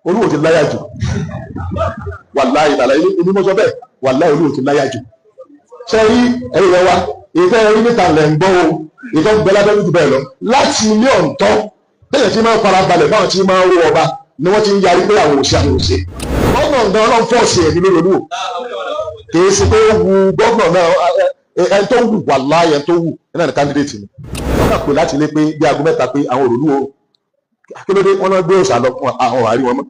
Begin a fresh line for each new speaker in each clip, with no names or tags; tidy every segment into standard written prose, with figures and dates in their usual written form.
Olúwo ti láyà jù. Wàláhì tàlà èmi mo sọ bẹ́ẹ̀, wàláhì Olúwo ti láyà jù. Ṣé rí ẹ̀rí rẹ wá? Ìfẹ́ rí níta lẹ̀ ń gbọ́ o, ìfẹ́ ń bẹ lábẹ́ jù bẹ́ẹ̀ lọ. Láti ilé ọ̀ǹtọ́, bẹ́ẹ̀ tí máa ń farabalẹ̀ báwọn tí máa ń ró ọba ni wọ́n ti ń yarí pé àwọn òṣè àwọn òṣè. Gómìnà gan ọlọ́run fọ́ọ̀sì ẹ̀ ní lórí Olúwo. Kì í ṣe pé ó wu gómìnà náà, ẹni tó wù, wàláhì ẹni tó wù ẹ náà ní candidate ni. Wọ́n kà pé láti ilé pé bí aago 3 pé àwọn òròlúwo kí ló dé, wọ́n náà gbé òòṣà lọ fún àwọn àárí wọn mọ́.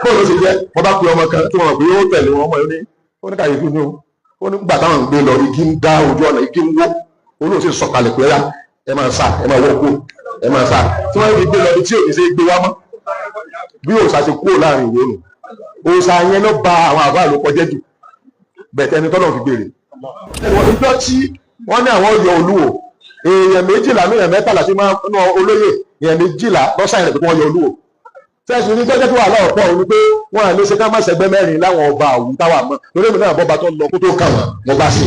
Bóòlù ó ṣe jẹ́, wọ́n bá pe ọmọ kan tí wọ́n mọ̀ pé ó tẹ̀lé wọn, ọmọ yìí ní ó ní kàyéfì ní o. Ó ní gbà táwọn ń gbé lọ, igi ń dá ojú ọ̀nà, igi ń wó. Olóò sì sọ̀kalẹ̀ pé ẹ máa sá, ẹ máa wọ́ kú, ẹ máa sá. Tí wọ́n fi gbé lọ bí tí òní ṣe gbé wá mọ́. Bí òòṣà ṣe kúrò láàrin ìwé nù. Òòṣà yẹn ló ba àwọn àbá ló kọjá jù. Bẹ̀tẹ̀ ẹni tọ́lọ̀ fi gbèrè. Ìjọ tí wọ́n ní àwọn yọ Olúwo, èèyàn 12 èèyàn 13 tí máa ń ná olóyè, èèyàn 12 lọ́sàn-án rẹ̀ pé wọ́n yọ Olúwo. Fẹ́ẹ̀sì ní tọ́jọ́ tó wà láọ̀pọ̀ òun ni pé wọ́n à lè ṣe ká má ṣẹgbẹ́ mẹ́rin láwọn ọba àwù táwà mọ́. Lórí èmi náà bọ́ba tó lọ kó tó kà wọ́n, mo bá ṣe.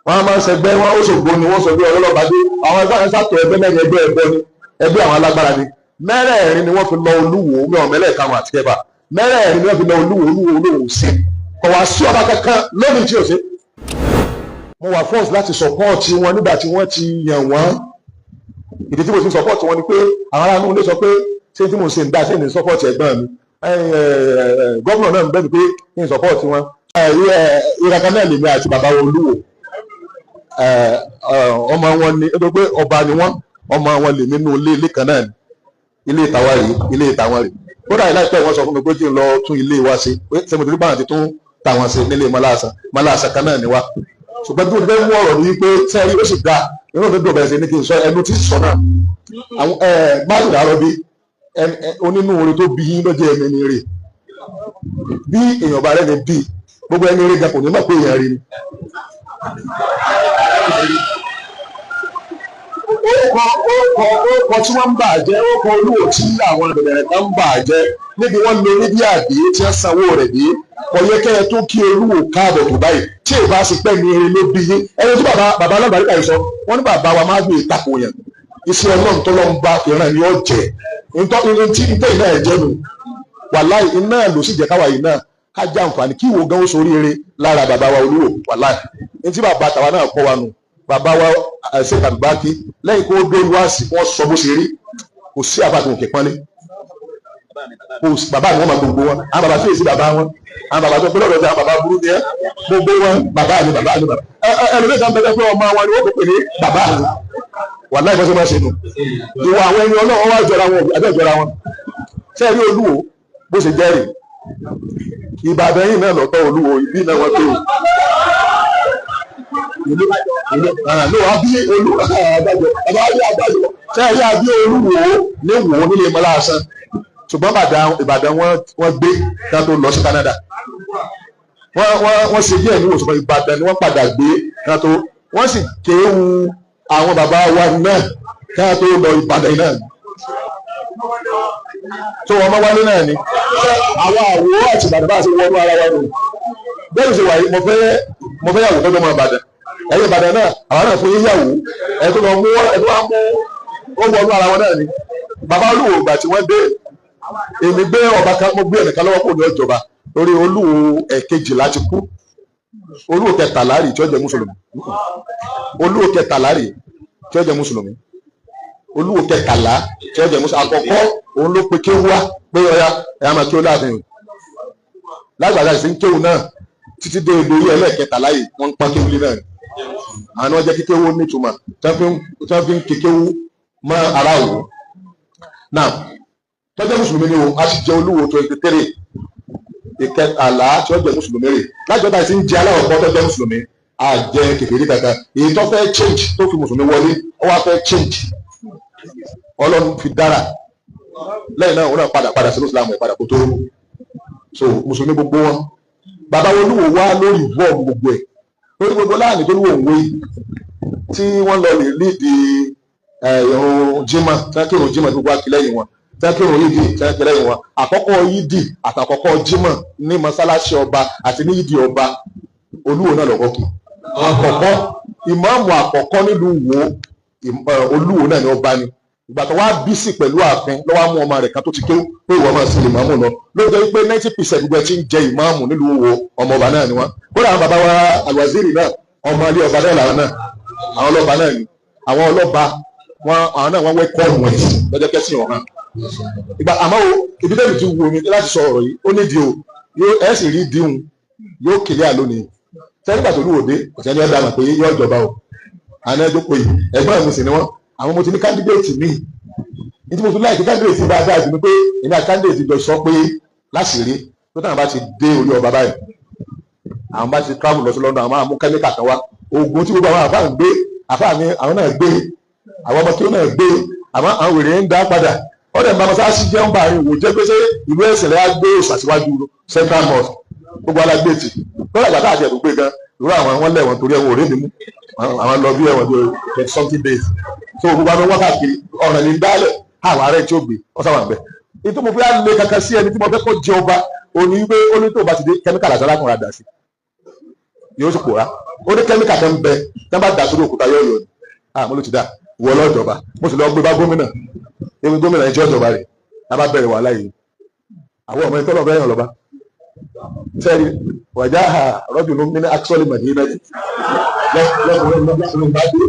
Wọ́n á máa ń ṣẹgbẹ́ wọn, ó ṣògbó ni wọ́n sọ pé ọlọ́lọ́ba dé. Àwọn ẹgbẹ́ àwọn sàtọ̀ ẹgbẹ́ mẹ́rin ẹgbẹ́ ẹbọ ni, ẹgbẹ́ àwọn alágbára ni. Mẹ́rẹ̀ẹ̀rin ni wọ́n fi lọ Olúwo, mi ò mẹ́lẹ̀ karùn-ún àti kẹfà. Mẹ́rẹ̀ẹ̀rin ni wọ́n fi lọ Olúwo, Olúwo Olúwo sí. Kò wá sí ọba kankan lónìí tí ò ṣe. Mo wà force láti support wọn nígbà tí wọ́n ti yàn wọ́n. Ìdí tí mo ti support wọn ni pé àwọn ará inú ilé sọ pé ṣé tí mo ṣe ń dá sí ní support ẹ̀gbọ́n mi. Gómìnà náà ń bẹ̀ mí pé kí n support wọn. Ìraka náà lèmi àti bàbá Olúwo. Ọmọ wọn ni, ó tó pé ọba ni wọ́n, ọmọ wọn lèmi nínú ilé ilé kan náà ni. Ilé ìtawá rèé, ilé ìtàwọn rèé. Kódà láìpẹ́ wọ́n sọ fún mi pé kí n lọ tún ilé wa ṣe. Ṣé mo ti rí báwọn ti tún tàwọn ṣe nílé Mọ́láṣà? Mọ́láṣà kan náà ni wá. Ṣùgbọ́n bí mo ti fẹ́ mú ọ̀rọ̀ ní wípé sẹ́yìn ó sì dáa, inú mi dùn bẹ̀rẹ̀ sí ní kí n sọ ẹnu tí sọ náà. Àwọn máàlù àrọ bí onínúure tó bí yín lọ́jọ́ ẹni ní rè. Bí èèyàn bá rẹ̀ ní bí, gbogbo ẹni rí gan kò ní mọ̀ pé èèyàn rí ni. Ókọ tí wọ́n ń bà jẹ́, ókọ Olúwo tí àwọn bẹ̀rẹ̀ kan ń bà jẹ́ níbi wọ́n lo níbi àdé tí wọ́n sanwó rẹ̀ dé. Kò yẹ kẹ́ ẹ tó kí Olúwo káàbọ̀ tó báyìí tí ì bá ṣe pẹ́ ní eré ló bí yín. Ẹni tí bàbá bàbá alábàárìkà yìí sọ, wọ́n ní bàbá wa máa gbé ìtakò yẹn. Iṣẹ́ Ọlọ́run tó lọ́n bá fìràn ni ó jẹ́. Ntọ́ tí ntẹ́ iná ẹ̀ jẹ́ nu. Wàláì iná ló sì jẹ́ káwa yìí náà ká jẹ́ àǹfààní kí ìwò gan ó sorí eré lára bàbá wa Olúwo. Wàláì. Ntí bàbá tàwa náà kọ́ wa nù. Bàbá wa ṣe kàdùbákí lẹ́yìn kó dórí wá sí wọ́n sọ bó ṣe rí. Kò sí àbá tó kè pọ́nlé. Kò sí bàbá mi wọ́n máa gbogbo wọn. Àwọn bàbá tí èsì bàbá wọn. Àwọn bàbá tó gbọ́dọ̀ dọ̀tí àwọn bàbá burú ni ẹ́. Gbogbo wọn bàbá mi bàbá mi bàbá. Ẹlòmíì kan bẹ́ẹ̀ pé ọmọ wọn ni wọ́n kò pè ní bàbá mi. Wàláì bó ṣe máa ṣe nù. Ìwà àwọn ẹni Ọlọ́run wá jọra wọn àbẹ́ jọra wọn. Ṣé ẹ rí Olúwo bó ṣe jẹ́rìí? Ìbàdàn yìí náà lọ́tọ̀ Olúwo, ìbí náà wọ́n tó. Ìlú ló wá bí Olú àgbàjọ, bàbá bí àgbàjọ. Ṣé ẹ rí abí Olúwo ní Wò nílé Mọ́láṣán? Ṣùgbọ́n Ìbàdàn wọ́n gbé ká tó lọ sí Canada. Wọ́n ṣe díẹ̀ ní Wòsàn, Ìbàdàn ni wọ́n padà gbé ká tó. Wọ́n sì kéwu àwọn bàbá wa náà ká tó lọ Ìbàdàn náà. Tó wọn máa wálé náà ni. Àwọn àwo àti Ìbàdàn bá ṣe wọnú ara wa nù. Bẹ́ẹ̀ ṣe wà yìí, mo fẹ́ yàwó tọ́jú ọmọ Ìbàdàn. Ẹ̀yin Ìbàdàn náà, àwọn náà fún yín yàwó. Ẹ tó lọ mú ẹ tó wá mú ó wọnú ara wọn náà ni. Bàbá Olúwo ìgbà tí wọ́n dé, èmi gbé ọba kan, mo gbé ẹnìkan lọ́wọ́ kò ní ọjọba lórí Olúwo ẹ̀kejìlá ti kú. Olúwo kẹtàlá rè tí ó jẹ́ mùsùlùmí. Olúwo kẹtàlá rè tí ó jẹ́ mùsùlùmí. Olúwo kẹtàlá tí ó jẹ́ mùsùlùmí. Àkọ́kọ́ òun ló pe kéwú wá pé ọya ẹ̀ á máa kéwú láàfin. Lágbàdá ìsìn kéwú náà títí dé lórí ẹlẹ́ẹ̀kẹtàlá yìí wọ́n ń pọ́n kéwú lé náà. Àwọn ọjọ́ kíkéwú nítumọ̀ tí wọ́n fi ń kékéwú mọ́ ara wò. Now tọ́jọ́ mùsùlùmí ni o, a sì jẹ́ Olúwo 23 ìkẹtàlá tí ó jẹ́ mùsùlùmí rè. Lájọ́ tá a ti ń jẹ́ aláwọ̀ kan tó jẹ́ mùsùlùmí, a jẹ́ kèfèrí kankan. Èyí tó fẹ́ change tó fi mùsùlùmí wọlé, ó wá fẹ́ change. Ọlọ́run fi dára. Lẹ́yìn náà, òun náà padà sínú Ìsìlámù ẹ̀ padà kó tó rú. So mùsùlùmí gbogbo wọn. Bàbá Olúwo wá lórí ìwọ́ gbogbo ẹ̀. Lórí gbogbo láàánú tó lúwo òwe tí wọ́n lọ lè lídìí ìrun Jímọ̀, tí wọ́n kírun Jímọ̀ gbogbo akílẹ̀yìn wọn. Tẹ́kìrún yídì tẹ́kìrẹ́ wọn. Àkọ́kọ́ yídì àtàkọ́kọ́ Jímọ̀ ní mọ́sálásí ọba àti ní yídì ọba Olúwo náà lọ́kọ́ kí. Àkọ́kọ́ ìmáàmù àkọ́kọ́ nílùú Ìwó Olúwo náà ni ọba ni. Ìgbà tó wá bísí pẹ̀lú ààfin lọ́wọ́ á mú ọmọ rẹ̀ kan tó ti kéwú pé ìwọ máa sin ìmáàmù lọ. Ló jẹ́ pé 90% gbogbo ẹ ti ń jẹ ìmáàmù nílùú Ìwó ọmọ ọba náà ni wọ́n. Kódà àwọn bàbá wa Alwaziri náà ọmọ ilé ọba náà làwọn náà, àwọn ọlọ́ba náà ni, àwọn ọlọ́ba wọn, àwọn náà wọ́n wẹ́kọ̀ọ̀mù ẹ̀sìn lọ́jọ́ kẹ́sìn ọ̀hán. Ìgbà àmọ́ o, ibi tẹ́lẹ̀ ti wù mí láti sọ ọ̀rọ̀ yìí, ó nídìí o, yóò ẹ̀ sì rí díhun yóò kéré àlónìí. Sẹ́yìn gbà tó lúwo dé, kò sẹ́ni ọ̀dà mọ̀ pé yóò jọba o. Àná ẹjọ́ pé ẹ̀gbọ́n mi sì ni wọ́n, àwọn mo ti ní candidate mi. Ní tí mo tún láìpẹ́ candidate bá dáa jù ni pé èmi àti candidate jọ sọ pé láṣìírí tó táwọn bá ti dé orí ọba báyìí, àwọn bá ti travel lọ sí London, àwọn máa mú kẹ́míkà kan wá. Oògùn tí gbogbo àwọn àfáà ń gbé, àfáà ni àwọn náà gbé, àwọn ọmọ tí ó náà gbé, àmọ́ àwọn wèrè ń dá padà. Ọ̀dẹ̀ ń bá mọ́sáàsì jẹ́ ń bá àárín òwò jẹ́ pé ṣé ìlú ẹ̀sìn lẹ́yà gbé òṣàṣíwájú Central Mosque gbogbo alágbèétì. Lọ́dà gbàtà àti ẹ̀dùn gbé gan, irú àwọn wọn lẹ̀wọ̀n torí ẹ̀wọ̀n òré mi mú. Àwọn lọ bí ẹ̀wọ̀n tó 20 something days. So gbogbo àwọn wákàtí ọ̀ràn ní dálẹ̀ àwọn ará ẹ̀ tí ó gbé wọ́n sábà ń bẹ̀. Ètò mo fi á lé kankan sí ẹni tí mo fẹ́ kọ́ jẹ ọba òní wípé ó ní tó bá ti dé kẹ́míkà làṣà lákùnrin àdá sí. Yóò sì pòórá. Ó ní kẹ́míkà kan ń bẹ tí wọ́n bá dà sórí òkúta yóò yọ ni. Àmọ́ ló ti dà wọ lọ́jọba. Mo sì lọ gbé bá gómìnà. Ebi gómìnà ẹjọ́ ìjọba rẹ̀. A bá bẹ̀rẹ̀ wàhálà yìí. Àwọn ọmọ ìtọ́lọ̀ bẹ́ẹ̀ yàn lọ́ba. Sẹ́ni wàjá ha rọ́jò ló ń ní akísọ́lì Màdínà yìí. Lọ́kùnrin bá dé.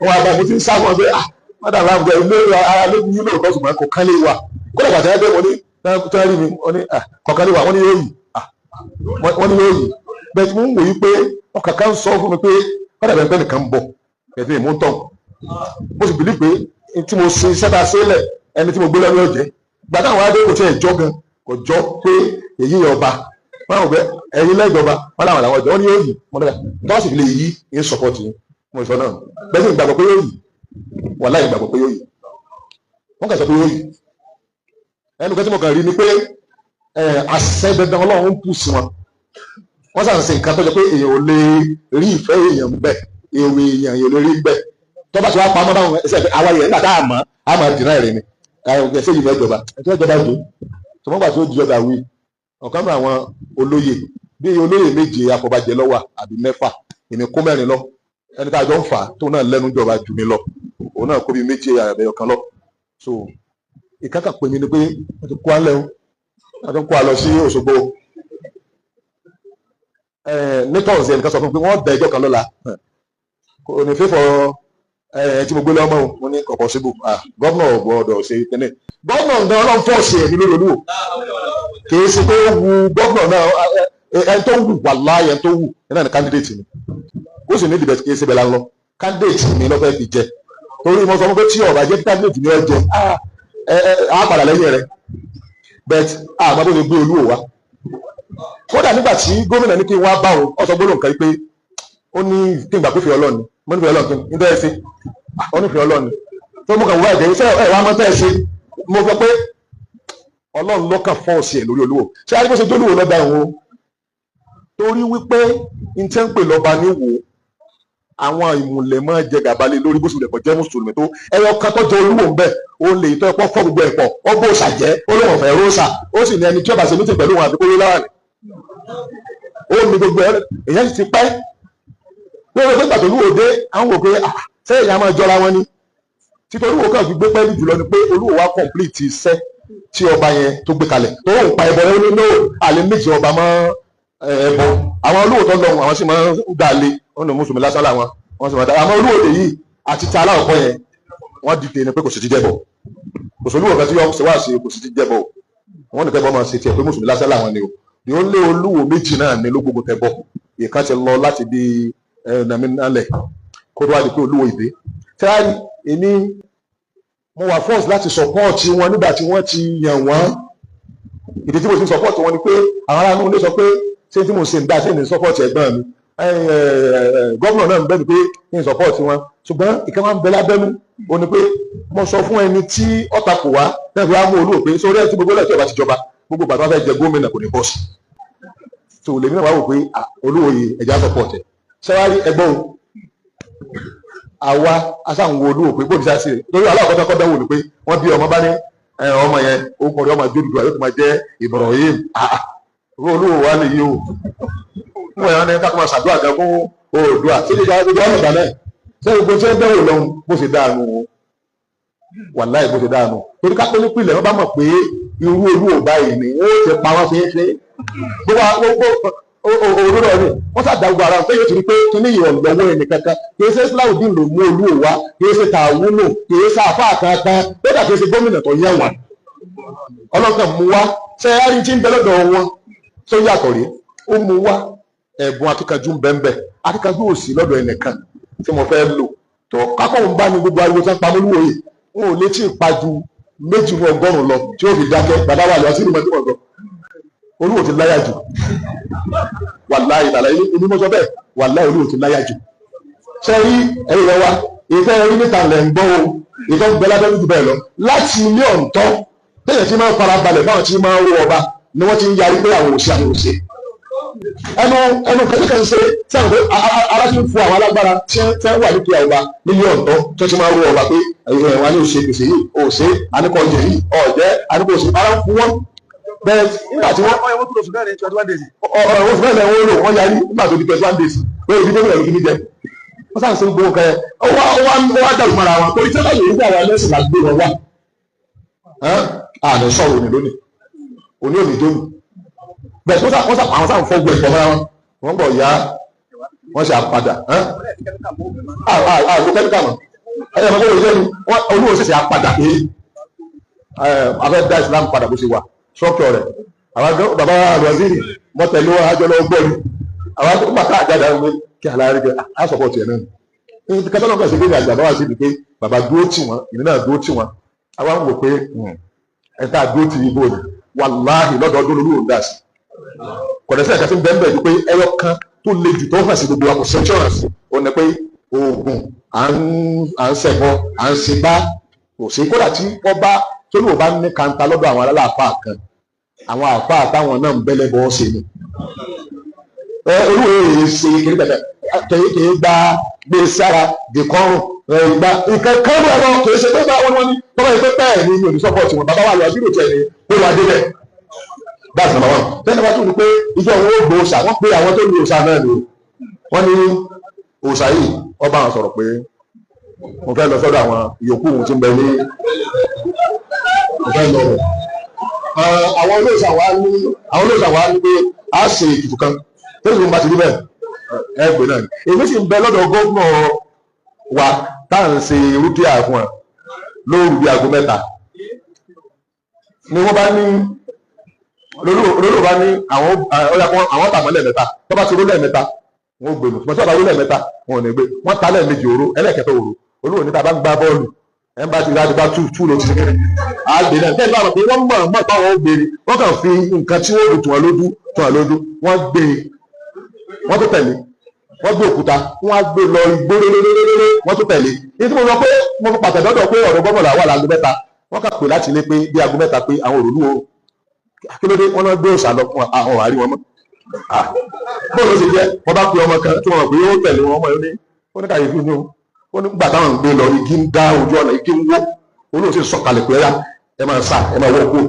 Wọ́n á bá mo ti ń sá fún ọ pé ah mọ́tà láwùjọ ilé ara ló ní lóòótọ́ ṣùgbọ́n kò kán lè wà. Kódà bàtà ẹgbẹ́ mo ní tẹ́rì mi wọ́n ní kọ̀ọ̀kan lè wà wọ́n ní yóò yìí. Wọ́n ní yóò yìí. Bẹ́ẹ̀ tí mo ń wòye pé ọkàn kan sọ fún mi pé kódà bẹ́ẹ̀ nìkan ń bọ̀ ẹ̀fín ìmú tán. Mo sì bìlí pé tí mo ṣe iṣẹ́ ta sílẹ̀ ẹni tí mo gbé lọ́wọ́ jẹ́. Gbàtà àwọn adé kò tiẹ̀ jọ gan kò jọ pé èyí ọba wọn àwọn ọbẹ ẹ̀yin lẹ́jọba wọn làwọn làwọn ọjọ́ wọn ní yóò yìí mo dọ́gba tó sì fi lè yí ń sọpọ́tì yín mo sọ náà bẹ́ẹ̀ sì ń gbàgbọ́ pé yóò yìí wàláhì gbàgbọ́ pé yóò yìí wọ́n kàn sọ pé yóò yìí ẹnu kan tí mo kàn rí ni pé àṣẹ dandan Ọlọ́run ń pù sí wọn. Wọ́n sàn ṣe nǹkan tó jẹ́ pé èèyàn ò lè rí ìfẹ́ èèyàn bẹ́ẹ̀, èrò èèyàn ò lè rí bẹ́ẹ̀. Tó bá ti wá pamọ́ báwọn ẹsẹ̀ pé àwa yẹn nígbà tá a mọ̀ á máa dìnnà rẹ̀ ni ẹsẹ̀ yìí fẹ́ jọba ẹsẹ̀ jọba jò tọmọ gbà tó di ọ̀dà wí. Ọ̀kan náà àwọn olóyè bí olóyè méje afọbajẹ lọ́wọ́ àbí mẹ́fà, èmi kó mẹ́rin lọ. Ẹni tá a jọ ń fà tó náà lẹ́nu jọba jù mí lọ, òun náà kó bí méje àbẹ̀yọ kan lọ. So ìkákà pè mí ni pé wọ́n ti kó alẹ́ o, wọ́n ti kó a lọ sí Òṣogbo. Ní tọ́sí ẹnìkan sọ fún mi pé wọ́n da ẹjọ́ kan lọ́la kò ní fífọ tí mo gbé lọ́mọ o. Mo ní kò possible, gómìnà ò gbọ́dọ̀ ṣe kíní. Gómìnà gan ọlọ́run fọ́ọ̀sì ẹ̀mí lórí Olúwo, kì í ṣe pé ó wu gómìnà náà. Ẹni tó wù wàláhì ẹni tó wù ẹ náà ní candidate mi, ó sì ní ìdìbẹ̀ kì í ṣe bẹ́ẹ̀ la ń lọ. Candidate mi ló fẹ́ fi jẹ torí mo sọ fún pé tí ọ̀rọ̀ ajé candidate mi ọ jẹ á padà lẹ́yìn rẹ̀ but àmọ́ bó ṣe gbé Olúwo wá. Kódà nígbà tí gómìnà ní kí n wá bá òun, ó sọ gbólóhùn kan pé ó ní kí n gbà pé fi Ọlọ́run ni. Mo ní fi Ọlọ́run kí n ní tẹ́ ẹ ṣe, ó ní fi Ọlọ́run ni tó mú kàn wá ẹ̀jẹ̀ ṣé ẹ wá mọ́ tẹ́ ẹ ṣe. Mo sọ pé Ọlọ́run lọ́kàn fọ́ọ̀sì ẹ̀ lórí Olúwo. Ṣé ayé bó ṣe jólúwo lọ́ba òun o? Torí wípé n tẹ́ ń pè lọ́ba ní wò àwọn ìmùlẹ̀ máa jẹ gàba lé lórí bó ṣe lè kọ́ jẹ́ mùsùlùmí tó ẹyọ kan tó jẹ Olúwo ń bẹ̀ ó lè tọ́ ẹ̀pọ̀ fọ́ gbogbo ẹ̀pọ̀ ó bó ṣàjẹ́ ó lóun ọ̀fẹ́ róòṣà ó sì ní ẹni tí ó bá ṣe mítì pẹ̀lú òun àti kóró láwà ní. Ó ní gbogbo ẹ̀ èyàn sì ti pẹ́ lórí pé gbàtò Olúwo dé àwọn wò pé ṣé èèyàn máa jọra wọn ni. Títí Olúwo kàn fi gbé pẹ́ẹ́lí jùlọ ni pé Olúwo wá complete iṣẹ́ tí ọba yẹn tó gbé kalẹ̀ tó ń pa ẹbọ ó ní no àlè méjì ọba mọ́ ẹbọ. Àwọn Olúwo tó lọ àwọn sì máa ń dà lé wọn ní mùsùlùmí lásán làwọn wọn sì máa dà. Àmọ́ Olúwo lè yìí àti ti aláwọ̀kọ́ yẹn wọ́n dìde ni pé kò sì ti jẹ́bọ̀ kò sí Olúwo kan tí yọ ṣe wá sí kò sì ti jẹ́bọ̀ wọ́n nìkan bọ́ máa ṣe tiẹ̀ pé mùsùlùmí lásán làwọn ni o. Ní ó lé Olúwo méjì náà ní ló gbogbo tẹ̀ bọ̀ ìkan ti lọ láti bí nàmínálẹ̀ kó tó wá di pé Olúwo ìdè tíráì. Èmi mo wà force láti support wọn nígbà tí wọ́n ti yàn wọ́n. Ìdí tí mo ti support wọn ni pé àwọn aráàlú ló sọ pé ṣé tí mo ṣe ń dá sí ní support ẹ̀gbọ́n mi gómìnà náà ń bẹ́ mi pé kí n support wọn. Ṣùgbọ́n ìkan máa ń bẹ lábẹ́nú ó ní pé mo sọ fún ẹni tí ọ̀tà kò wá náà fi wá mú Olúwo pé sórí ẹ̀ tí gbogbo ẹ̀ tí ọba ti jọba gbogbo bàtà fẹ́ jẹ gómìnà kò ní bọ́ sí. So lèmi náà wá wò pé Olúwo yìí ẹ̀já support ẹ̀ ṣẹ́wárí ẹgbọ́n o. Àwa asáwọn Olúwo pé bóde sá sí rẹ̀ lórí aláwọ̀ kọ́tà wò ni pé wọ́n bí ọmọ bá ní ọmọ yẹn ó kọrin ọmọ Odùduwà yóò tún máa jẹ́ Ibrahim. Olúwo wa lè yí o wọ́n yẹn ní kákó máa ṣàdúrà gan fún Oòduà tí ìjọba ìjọba ọ̀nà náà ṣé gbogbo tí wọ́n bẹ̀rù lọ́hùn bó ṣe dáa nù o. Wàláì bó ṣe dáa nù. Torí ká pé nípìnlẹ̀ wọ́n bá mọ̀ pé irú olú ò báyìí ni wọ́n ó ti pa wọ́n fínfín. Gbogbo òwúrọ̀ rẹ̀ wọ́n sàdá gbogbo ara wọn pé yóò ti rí pé kíní ìrọ̀lọ́wọ́ ẹnì kankan kì í ṣe Islahudeen ló mú olú ò wá, kì í ṣe tààwúnù, kì í ṣe àfáà kankan, kódà kì í ṣe gómìnà tó yẹ wọn. Ọlọ́kàn mú wá ṣe é rí tí ń bẹ lọ́dọ̀ wọn tó yàtọ̀ rí, ó mú wá ẹ̀bùn akíkanjú ń bẹ́ẹ̀ bẹ́ẹ̀, akíkanjú ò sí lọ́dọ̀ ẹnìkan tí mo fẹ́ lò tó kákọ́ ń bá ní gbogbo ariwo tí wọ́n pa mọ́lúwò yìí, wọn ò lè tí ì pa ju 2 ní 100 lọ tí ó fi dákẹ́. Bàbá wà lọ sí ìmọ̀ tí wọ́n sọ olúwo ti láyà jù, wàláhì tàlà èmi mọ́ sọ bẹ́ẹ̀, wàláhì olúwo ti láyà jù. Ṣé rí ẹ̀rí rẹ wa ìfẹ́ rí níta lẹ̀ ń gbọ́ o, ìfẹ́ ń bẹ lábẹ́ jù bẹ́ẹ̀ lọ láti ilé ọ̀ǹtọ́ tẹ̀yẹ̀ tí máa ń fara balẹ̀ báwọn tí máa ń rú ọba ni wọ́n ti ń yarí pé àwọn òṣè àwọn òṣè ẹnu ẹnu kẹ́kẹ́ ń ṣe tí àwọn ara ti ń fún àwọn alágbára tí wọ́n wà nípa ọba nílé ọ̀ǹtọ́ tó ti máa ń rú ọba pé ẹ̀wọ̀n ní òṣè gbèsè yìí òṣè àníkọ̀ ọ̀jẹ̀ yìí ọ̀jẹ̀ àníkọ̀ òṣè ara ń fún wọn. Bẹ́ẹ̀ nígbà tí wọ́n
Ọ̀rọ̀ oṣù mẹ́rin 21 days.
Ọ̀rọ̀ oṣù mẹ́rin wọ́n lò wọ́n yarí nígbà tó di 21 days pé ibi gómìnà ló fi mí jẹ. Wọ́n sáà ń ṣe gbogbo nǹkan yẹn. Ó wá dàrú mọ́ra wọn torí tẹ́lẹ̀ yìí nígbà wọn lẹ́sìn láti gbé wọn wá. Àná sọ̀rọ̀ òní lónìí òní òní tó nù. Bẹ́ẹ̀ wọ́n sà àwọn sáà ń fọ́ gbọ́ ẹ̀fọ́ mọ́ra wọn. Wọ́n bọ̀ ya wọ́n ṣe àpadà. Àlò kẹ́míkà mọ̀. Ẹ̀yẹ́ mọ̀ bóyá ìṣẹ́nu olúwo ṣẹ̀ṣẹ̀ àpadà pé abẹ́ dá Islam padà bó ṣe wà. Sọ́kọ̀ rẹ̀ àwọn bàbá àlùwaziri mọ́tẹ̀lú àjọ lọ gbọ́ ni àwọn tó bàtà àjáde àwọn kí aláàrí kẹ á sọ̀pọ̀ tiẹ̀ náà ní kẹtọ́ náà ṣe gbé àgbà bá wà sí ibi pé bàbá dúró tì wọ́n, ìní náà dúró tì wọ́n. Àwa ń wò pé ẹ tá a dúró tì ibo ni wàláhì lọ́dọọdún lolú òun dà sí. Kọ̀dẹ́sẹ̀ kẹsí bẹ́ẹ̀ bẹ́ẹ̀ ju pé ẹyọ kan tó le jù tó hàn sí gbogbo wa kò sẹ́ńtúrọ̀sì ó ní pé oògùn à ń ṣẹ̀bọ à ń ṣe bá kò sí kódà tí wọ́n bá torí ò bá ní kanta lọ́dọ̀ àwọn aláàfáà kan, àwọn àfáà táwọn náà ń bẹ́lẹ̀ bọ́ ṣe ni. Olúwo yìí ṣe kiri bẹ̀rẹ̀ kìí gba gbé sára dìkọ́rùn ìgbà nǹkan kan ní ọ̀rọ̀ kìí ṣe pé bá wọn ní tọ́wọ́ yìí pé bẹ́ẹ̀ ni mi ò ní sọ́pọ̀tì wọn, bàbá wa lọ àbúrò tiẹ̀ ni kó wá débẹ̀. That's number one. Then number two ni pé ìjọ wọn ó gbó òòṣà, wọ́n pe àwọn tó ní òòṣà náà ni wọ́n ní òòṣà yìí wọ́n bá wọn sọ̀rọ̀ pé mo fẹ́ lọ sọ́dọ̀ àwọn ìyókù òun tí ń bẹ ní mo fẹ́ lọ rẹ̀. Àwọn olóòṣà wa ní àwọn olóòṣà wa ní pé a ṣe ètùtù kan tó sì ń bá ti rí bẹ́ẹ̀ ẹ gbé náà ni. Èmi sì ń bẹ lọ́dọ̀ gómìnà wa tá à ń ṣe rúkìá fún ẹ lóru bíi aago 3 ni wọ́n bá ní lóru bá ní àwọn tàmọ́ lẹ́ẹ̀mẹ́ta tó bá ti rú lẹ́ẹ̀mẹ́ta wọn ò gbé nù, ṣùgbọ́n tí wọ́n bá rú lẹ́ẹ̀mẹ́ta wọn ò ní gbé, wọ́n ta lẹ́ẹ̀mejì òru ẹlẹ́ẹ̀kẹta òru olúwo níta bá ń gbá bọ́ọ̀lù ẹ̀ ń bá ti rí adúgbà tú tú ló ti ṣe kéré àgbè náà tẹ́lẹ̀ báwọn pé wọ́n mọ̀ mọ̀ báwọn ó gbére wọ́n kàn fi nǹkan tí wọ́n lò tù wọ́n lójú tù wọ́n lójú wọ́n gbé wọ́n tó tẹ̀lé wọ́n gbé òkúta wọ́n á gbé lọ igbó réréréréré wọ́n tó tẹ̀lé ní tí mo sọ pé mo fi pàtàkì dọ́dọ̀ pé ọ̀rọ̀ gbọ́mọ̀lá wà láago 3 wọ́n kà pé láti ilé pé bí aago 3 pé àwọn òrùlú o kí ló dé wọ́n náà gbé òòṣà lọ fún àwọn àárí wọn mọ́ bóòlù ó ṣe jẹ́ wọ́n bá pe ọmọ kan tí wọ́n mọ̀ pé yóò tẹ̀lé wọn ọmọ yóò ní ó ní kàyéfì ní o ó ní gbà táwọn ń gbé lọ igi ń dá ojú ọ̀nà igi ń wó olóòtú sì sọ̀kalẹ̀ pé ẹ̀yà ẹ máa sá ẹ máa wọ́ kú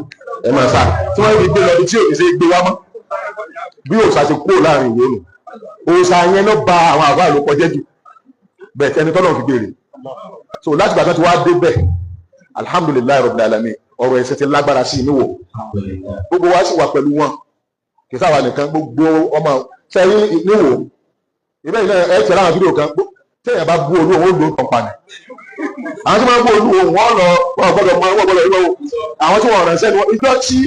ẹ máa sá tí wọ́n fi gbé lọ ní tí òní ṣe gbé wá mọ́ bí òòṣà ti kúrò láàrin ìwé nù òòṣà yẹn ló ba àwọn àbá ló kọjá jù bẹ́ẹ̀ tẹni tọ́lọ̀ fi béèrè so láti gbà tó ti wá dé bẹ́ẹ̀ alhamdulilayi rabbil alamin ọ̀rọ̀ ẹ̀sìn ti lágbára sí inú wò gbogbo wa sì wà pẹ̀lú wọn kì í sáwà nìkan gbogbo ọmọ sẹ́yìn níwò ìbẹ́ yìí náà ẹ tẹ̀lé àwọn fídíò kan tẹ̀yìn bá bú olú òun ó lò ó tàn pa ni àwọn tí wọ́n bú olú òun wọ́n lọ wọ́n gbọ́dọ̀ mọ wọ́n gbọ́dọ̀ ìwọ́ àwọn tí wọ́n ránṣẹ́ ni wọ́n ìjọ tí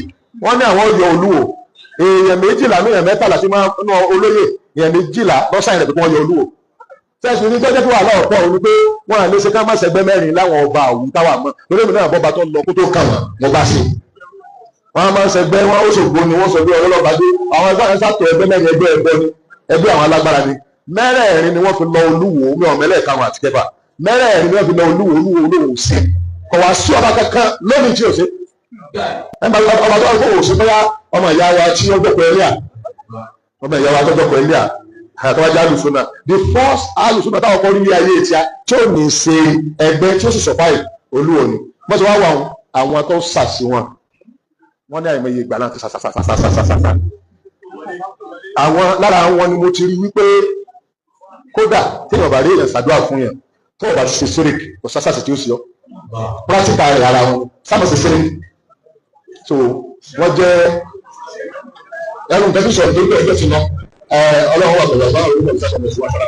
wọ́n ní àwọn yọ olú o èèyàn 12 èèyàn 13 tí máa ń olóyè èèyàn 12 lọ́sàn rẹ̀ pé wọ́n yọ olú o sẹ́sùn ní tọ́jú wà lọ́ọ̀pọ̀ òun pé wọ́n à lè ṣe ká má ṣẹgbẹ́ mẹ́rin láwọn ọba òun táwà mọ́ lórí èmi náà bọ́ba tó lọ kó tó kàn wọ́n mo bá ṣe wọ́n máa ń ṣẹgbẹ́ wọn ó ṣògbó ni wọ́n sọ bí ọlọ́lọ́ba dé àwọn ẹgbẹ́ àwọn sàtọ̀ ẹgbẹ́ mẹ́rin ẹgbẹ́ ẹgbẹ́ ni ẹgbẹ́ àwọn alágbára ni mẹ́rẹ̀ẹ̀rin ni wọ́n fi lọ olúwo mi ò mẹ́lẹ̀ karùn-ún àti kẹfà mẹ́rẹ̀ẹ̀rin ni wọ́n fi lọ olúwo olúwo olúwo sí kò wá sí ọba kankan lónìí tí ò sí ọba tó wà fún òsì bóyá ọmọ ìyá wa tí ó dọ́kọ̀ ẹlẹ́à ọmọ ìyá wa tó dọ́kọ̀ ẹlẹ́à àtọ́wájú alùsùnà the first alùsùnà táwọn kọ́ nílé ayé tí a tí ò ní ṣe ẹgbẹ́ tí ó sì survive olúwo ni wọ́n ti wá wà àwọn tó sàṣì wọn wọ́n ní àìmọye ìgbà náà ti sàṣàṣàṣàṣàṣàṣà àwọn lára wọn ni mo ti rí wípé kódà téèyàn bá rí èèyàn ṣàdúrà fún yẹn tó o bá ṣe sírìkì kò sásàṣì tí ó sì ọ Practical rẹ̀ ara wọn sábà ṣe ṣeré. So wọ́n jẹ́ ẹnu nǹkan tó sọ̀rọ̀ tó gbé ẹjọ́ ti lọ. Ọlọ́run wà pẹ̀lú ọba òun náà sábà mọ̀ sí wàhálà.